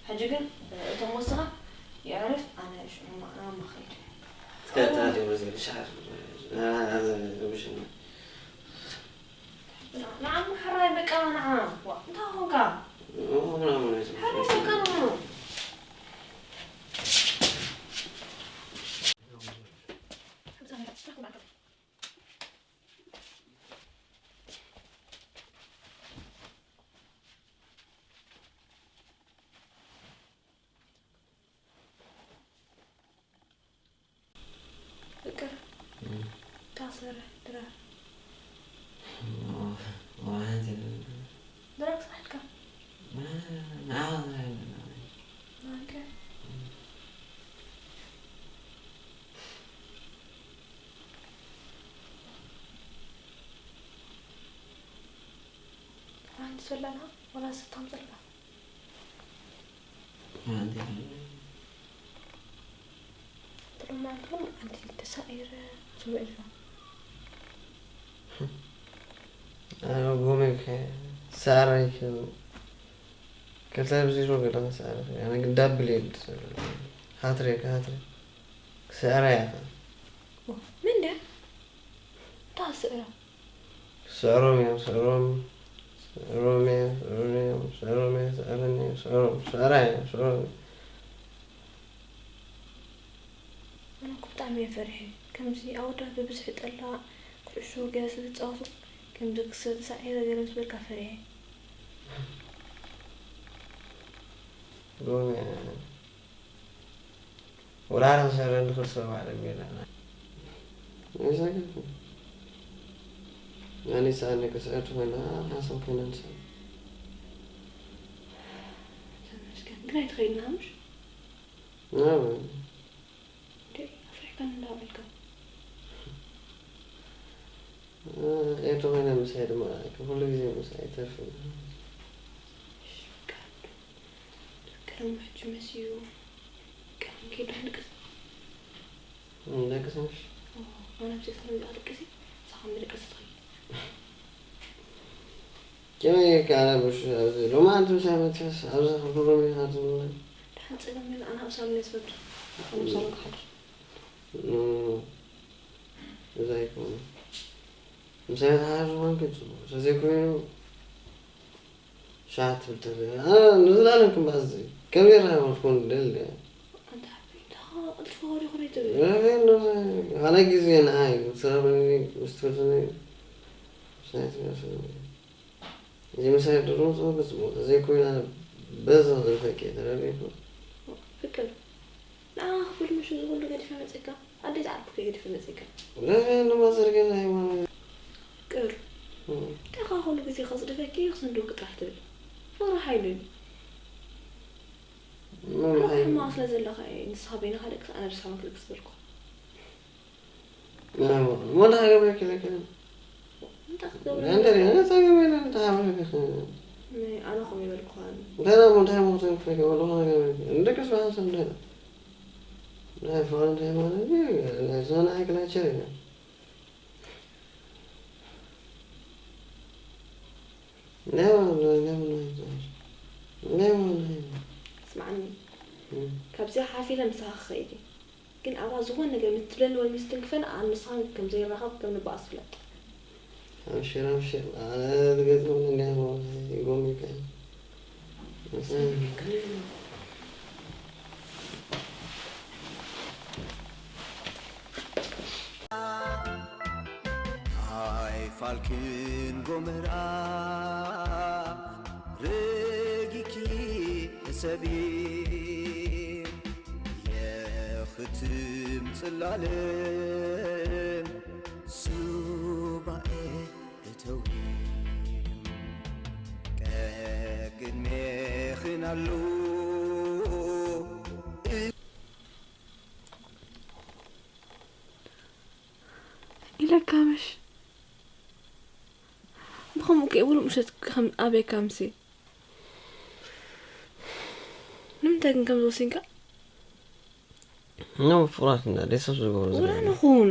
ሕጂ ግን፣ እቶም ወስኻ የዕርፍ፣ ኣነ ሽዑ ማ-፣ ናብ ማኸይድ። ትከታተል ወዚ ሻር። አ-፣ አ-፣ ረብሽና። ንዓ፣ ንዓ፣ እሞ ሕራይ በቃ፣ ንዓ። ዋ፣ እንታይ ኾንካ? ኦ፣ ምናምን ኣይትበል። ሕራይ በቃ፣ ንዓ። ፍቅር፣ እም። ታሰረ ድራር። ኦ፣ ኦ፣ ሓንቲ ድራር ክሳሕልካ። ና-፣ ና-፣ ና-፣ ና-፣ ናንከ? እም። ሓንቲ ሰላና ወላ ስታም ሰላ። ትሎም መዓልቲ ኩሉ መዓልቲ ተሳኢረ፣ ስምዒት ኢልካ። ኣነ ጎመ ኢልካ፣ ሰኣራ ኢልካ። ክልተ ብዜሮ ገለ ክሰኣር ኢልካ። ኣነ ግን ዳብል እየ ዝብል። ሃትሪክ፣ ሃትሪክ። ክሰኣራ እያ። ኦ፣ መን ድያ? እንታይ ክስዕራ? ስዕሮም እዮም፣ ስዕሮም። ስዕሮም እዮም፣ ስዕሮም እዮም፣ ስዕሮም እዮም፣ ስዕሮም እዮም፣ ስዕሮም። ስዕራ እዮም፣ ስዕሮም እዮም። ኣነ እኮ ብጣዕሚ እየ ፈሪሐ። ከምዚ ኣወዳት ብብዝሒ ጠላዕ፣ ኩዕሾ ገለ ስለ ዝጻወቱ፣ ከምዚ ክስዕር ሳዒረ ገለ ምስ በልካ ፈሪሐ። ሎሚ ወላ ኣነ ክሰርሕ እንድኽል ሰብ ኣዕለብ ጌርና። ኣይሳገድን። ኣነ ይስኣል ነገር ስዕርቲ ኮይና ሓንሳብ ኮይና ንስዕር። ተመስገን። ግን ኣይትኸይድን ሃሙሽ? ናበይ? እንዴ፣ ኣፍሪሕካን እንዳበልካ። እ፣ ኤርትራ ኮይና ምሳይ ድማ ኩሉ ግዜ ምሳይ ኣይተርፍን። እሺ፣ በቃ። ገረሙ ሕጂ መስዩ። ቀን ከይዱ ክንድቅስ። እም፣ ደቅስ ምሽ? ኦ፣ ኣነ ብዘይ ሰላም ዝኣ ደቅሲ፣ ንስኻ ምድቅስ ትኽእል። ከመይ ጌርካ ኣነ ብሽ-፣ ኣብዚ ሎማዓንቲ ምሳይ መጺኻስ ኣብዚ ክብርም ኢኻ ትብለኒ? ደሓን ጸገም የለን፣ ኣነ ኣብ ሳሎን እየ ዝፈቱ። ኣነ ኣብ ሳሎን ክሓድር። ኖ፣ ኖ፣ ኖ። እዛ ኣይኮነን። ምሳይ ተሓዙ ኮንኪ ጽቡቕ። ተዘይኮይኑ ሻት ትብል ተለ። ኣነ ንዘላለም ክምባስ ከም ዘይረኸበ ክኾን ደሊ። ኣንታ ሓብተይ፣ ደኻ ቅልጥፍ ወዲኹ ዶ ይትብል? ረበይ እንዶ፣ ካልኣይ ግዜ ንዓይ ምስ ረኸበኒ፣ ምስ ትፈልጥኒ፣ ምሳይ ትመስለኒ። እዚ ምሳይ ድሮ ጽቡቕ ጽቡቕ። ተዘይኮይኑ ኣነ በዚ ክጽርፈኪ እየ፣ ተረዲእኩ? ፍቅር፣ ንዓኻ ክብል ምሽ እዚ ኩሉ ገዲፈ መጺእካ? ኣደይ ዝዓርኩ ከይገድፈ መጺእካ? ረበይ እንዶ ማዘር ገለ ኣይማኖት። ፍቅር፣ እም። እንታይ ኢኻ ኩሉ ግዜ ከጽድፈኪ ክስንድወኪ ጥራሕ ትብል? ፍቕሪ ሓይሉ እዩ። መን ኣነ ሓይሉ? ሕማቕ ስለ ዘለኻ እየ ንስኻ በይንኻ ደቅስ ኣነ ብስኻ ክልግስ በልኩ። ናይ ሞ-፣ ሞላ ሃገር ወይ ክልክል? እንታይ ክትገብር? እንደ ሌላ ጸገም የለን፣ እንታይ ሃገር ወይ ክልክል? ናይ ኣነ ከምኡ ይበልኩኻ ኣሎ። እንታይ ሞ እንታይ ሞ እንታይ ክልክል? ወላ ነገር የለን። እንደቅስ በሓንሳብ እንታይ ነው? ናይ ፍቕሪ እንታይ ማለት እዩ? ናይ ዞና ክላቸር እዩ። ስምዓኒ፣ እም። ካብዚኣ ሓፊረ ምሳኻ ክኸይድ እየ። ግን ኣብኣ ዝኾነ ነገር ምስ ትብለኒ ወይ ምስ ትንክፈኒ፣ ኣነ ንስኻን ከም ዘይራኸብ ከም ንበኣስ ፍለጥ። ኣብሽር፣ ኣብሽር። ኣነ ዝገጥመኒ እንዲያ እሞ ይጎም ይከኣል። ኣይፋልክን ጎመራ ረጊኪ ሕሰቢ የኽትም ጽላለ ሱባኤ እተዊ ቀቅድሜኽን ኣሎ ኢለካ ምሽ ብኸምኡ ከይብሉ ምሸት ከም ኣበይ ካምሲ ንምንታይ ግን ከምዚ ወሲንካ? እና ፍራት እንዳ ደሰብ ዝገብሩ ወላ ዝገብሩ። ንኹን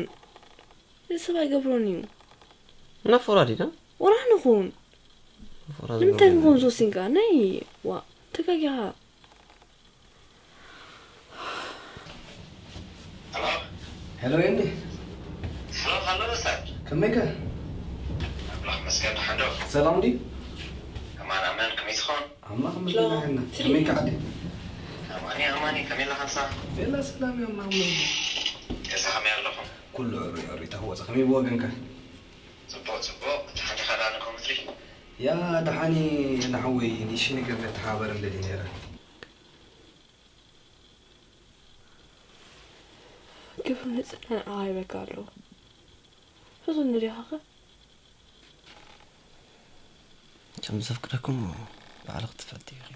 ሰብ ኣይገብሮን እዩ። እና ፍራት ኢና? ወላ ንኹን ፍራት ንምንታይ ዝገብሩ ግን ከምዚ ወሲንካ? ናይ ዋ ተጋጊኻ። ሄሎ። ሄሎ፣ የኒ። ሰላም፣ ሃሎ፣ ኡስታዝ። ከመይከ? ኣምላኽ ይመስገን፣ ደሓን ዶ? ሰላም ድዩ? ኣማን፣ ኣማን፣ ከመይ ትኾን? ኣምላኽ ይመስገን፣ ደሓን ኢና። ከመይከ ዓዲ? ኣማን እየ፣ ኣማን እየ፣ ከመይ ኣለኻ ንስኻ? የላ፣ ሰላም እየ፣ ኣምላኽ ይመስገን። ገዛ ከመይ ኣለኹም? ኩሉ ዕሩይ፣ ዕሩይ፣ ታህወፀ። ከመይ ብወገንከ? ጽቡቕ፣ ጽቡቕ። ደሓን ዲኻ ደኣ ንኮምትሪ? ያ፣ ደሓን እየ፣ ንሓወይ፣ ንእሽተይ ነገር ነተሓባበር እንደሊ ነይረ። ክብሪ ንጽህና ንዓኻ ይበካ ኣለዎ። ሕዞኒ ዲኻኸ? ከም ዘፍቅረኩም ባዕልኺ ትፈልጢ ኢኺ።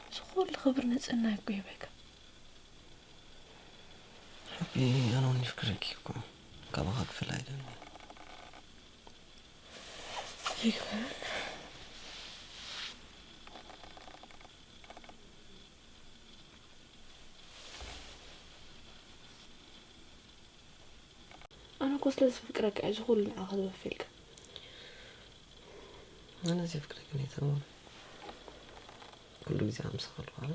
እዚ ኩሉ ክብሪ ንጽህና እኮ ይበካ። ሓቢ ኣነ እውን ይፍቅረኪ እኮ። ካባኻ ክፍለ ኣይደልን። ይግበረን። ኣነ እኮ ስለ ዘፍቅረካ እዩ እዚ ኩሉ ንዓኻ ዝወፍየልካ። ኣነ ዘፍቅረካ ነይተመ ኩሉ ግዜ ኣምሳኻ ኣለኹ ኣነ።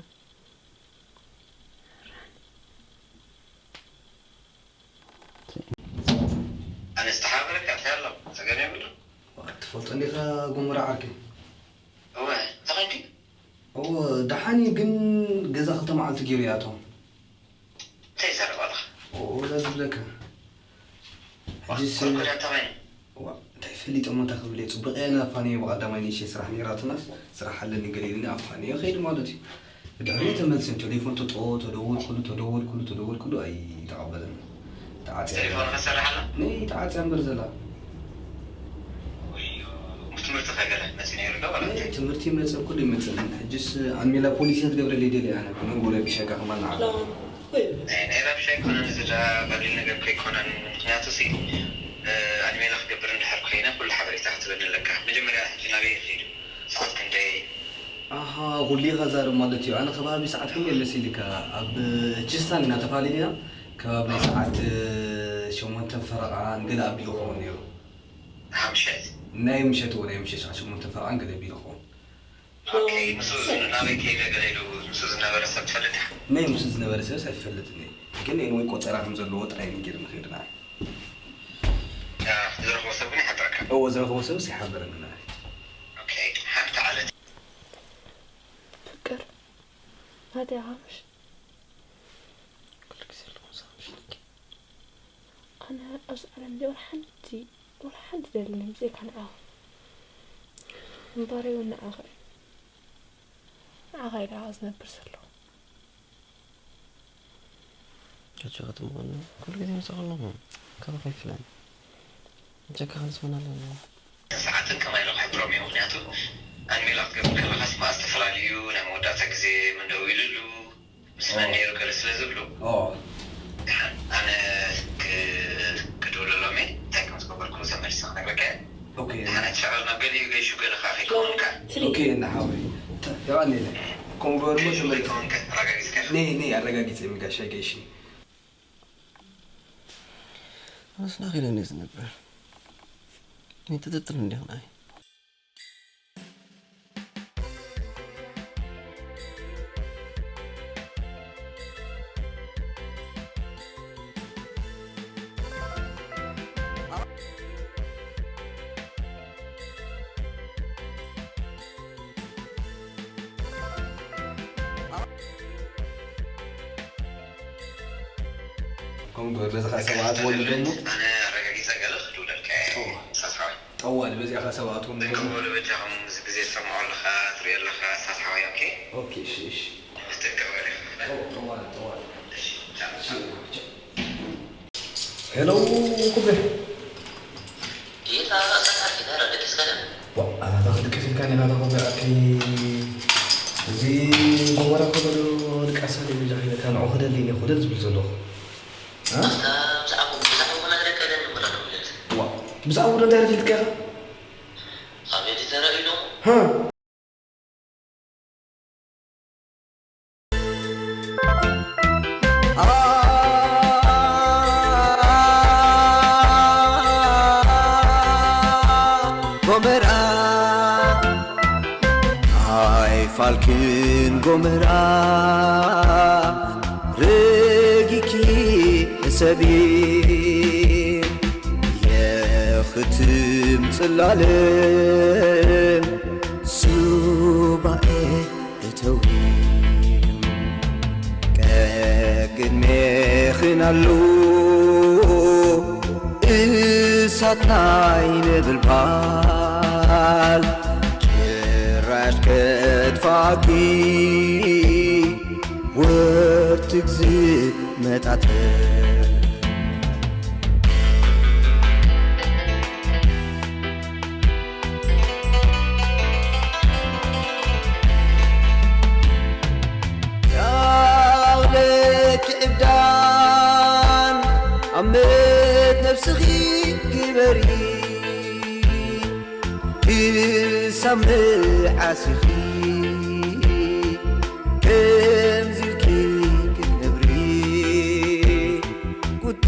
ኣነ ዝተሓባበረካ እንታይ ኣሎ? ጸገም የብሉን። ትፈልጦ እንዲኻ ጎመራ ዓርከይ? እወ፣ እንታይ ኮንኪ? እወ፣ ደሓን እዩ፣ ግን ገዛ ክልተ መዓልቲ ገይሩ ይኣትዎ። እንታይ ይዛረብ ኣለኻ? እወ፣ እዛ ዝብለካ። ዋ፣ ሕጂስ ኩርኩር እንታይ ኮይኑ? ዋ፣ እንታይ ፈሊጠ እሞ እንታይ ክብል እየ? ጽቡቕ እየ፣ ኣፋንዮ ብቐዳማይ ንእሽተይ ስራሕ ነይራትናስ፣ ስራሕ ኣለኒ ገለ ኢሉኒ ኣፋንዮ ከይዱ ማለት እዩ። ብድሕሪኡ ተመልሰ ቴሌፎን ተጦ-፣ ተደወልኩሉ፣ ተደወልኩሉ፣ ተደወልኩሉ፣ ኣይተቐበለን። ተዓጽያ ቴሌፎን ከሰርሕ ኣላ? ነይ ተዓጽያ እምበር ዘላ። ወዮ፣ ትምህርቲ ከገለ መሲ ነይሩ ዶ ወላ ነይ እንታይ? ትምህርቲ ይመጽእ፣ ኩሉ ይመጽእኒ። ሕጅስ ኣሜላ ፖሊሲ ክትገብረለይ ደልየ ኣነ፣ ብመንጎ ረቢሸካ ከማን ንዓኻ። ሎ፣ ወይ። ናይ፣ ናይ ረብሻ ኣይኮነን፣ እዚ ደኣ ቀሊል ነገር ከይኮነን፣ ምኽንያቱ ሲ፣ እ፣ ኣንሜላ ክገብር እንድሕር ኮይነ፣ ኩሉ ሓበሬታ ክትበኒ ኣለካ። መጀመርያ ሕጂ ናበይ ይኸይድ? ሰዓት ክንደይ? ኣሃ፣ ኩሉ ኢኻ ዛረብ ማለት እዩ። ኣነ ከባቢ ሰዓት ክንደይ መሲልካ? ኣብ ቺስታን ኢና ተፋሊና። ከባቢ ናይ ሰዓት፣ እ፣ ሸሞንተን ፈረቓ ንገለ ኣቢሉ ክኸውን ነይሩ። ኣሃ፣ ምሸት? ናይ ምሸት፣ እወ፣ ናይ ምሸት ሰዓት ሸሞንተን ፈረቓ ንገለ ኣቢሉ ክኸውን። ኦኬ፣ ምስኡ ናበይ ከይደ ገለ ኢሉ ምስኡ ዝነበረ ሰብ ትፈልጥ ዲኻ? ናይ ምስኡ ዝነበረ ሰብስ ኣይፈልጥን እየ። ግን ኤንወይ ቆጸራ ከም ዘለዎ ጥራይ ነጊርኒ ከይዱ ንዓይ። ዝረኽቦ ሰብ ግን ይሓብረካ። እዎ፣ ዝረኽቦ ሰብስ ይሓብረኒ። ኦኬ፣ ሓንቲ ዓለት። ፍቅር ናተይ ኢኻ ምሽ? ኩሉ ግዜ ኣለኹ ምሳኻ ምሽ ኢለኪ። ኣነ ኣብዚ ዓለም እዚ ወላ ሓንቲ፣ ወላ ሓንቲ ደልኒ ብዘይካ ንዓኻ። እምበረይ እውን ንዓኻ እዩ። ንዓኻ ኢለ እየ ዝነብር ዘለኹ። ጨጨቐቲ ምዃኑ ኩሉ ግዜ ምሳኻ ኣለኹ። ካባኻ ኣይፍለን። ብጀካኻ ንስመን ኣለና። ሰዓትን ከማይ ኢለ ክሕብሮም እየ። ምኽንያቱ ኣንሜላ ክትገብር ከለኻስ መኣ ዝተፈላለዩ ናይ መወዳእታ ግዜ መን ደው ኢሉሉ፣ ምስ መን ነይሩ ገለ ስለ ዝብሉ። ኦ ደሓን ኣነ ክ- ክድውለሎም እየ። እንታይ ከም ዝገበርኩ ተመሊሰ ክነግረካ እየ። ኦኬ ደሓን ኣይትሸቐል፣ ናብ ገሊኡ ገይሹ ገለኻ ከይከውንካ። ኦኬ እና ሓወይ የቐንየለይ። ከምኡ ገበርሞ ተመሊሰ ከይከውንካ ኣረጋጊፅካ ኢኻ። ነይ ነይ ኣረጋጊፀ ምጋሻ ገይሽኒ ኣነስ ናኺ ኢለ እየ ዝነብር። እኔ ትጥርጥር እንዲህ ናይ ከምኡ ግበር በዚ ከዓ ሰብኣት ወሊዶሞ ኣነ ኣረጋጊፀ ገለ ክድውለልካ እየ። ሳስሓዊ ጠዋል በዚኣ ከዓ ሰብኣት ወሊዶሞ ደንከቦ በጃኹም እዚ ግዜ ትሰምዖ ኣለኻ ትሪኦ ኣለኻ ሳስሓዊ ኦኬ ኦኬ እሺ እሺ ክትገብር ኢኻ ጠዋል ጠዋል እሺ ቻው ሄሎ ኩቤ ጌታ ጸሓፊ ተረድእስ ከደም ዋ ኣታ ክልክስ ኢልካ ኔኻ ተኸበ ኣኪ እዚ ጎመራ ከበዶ ድቃሳ ደብጃ ሒለካ ንዑ ክደሊ እኔ ክደል ዝብል ዘለኹ ኣታ ብዛዕባ ብዛዕባ ክነግረካ ደም ምረድ ዋ ብዛዕባ ዶ እንታይ ረፊልካ ኢኻ ካብ ኤዲተር ኢሎም ሃ ጎመራ ኣይፋልክን ጎመራ ረጊኪ ሕሰቢ የኽትም ጽላለ ሱባኤ እተዊ ቀቅድሜኽን ኣሎ እሳት ናይ ነበልባል ጭራሽ ከጥፋኪ ወርትግ ዝመጣጠር ያውለኪ ዕብዳን ኣመት ነብስኺ ግበሪ ክሳብ መዓሲኺ ከምዚልኪ ክትነብሪ ቁጠ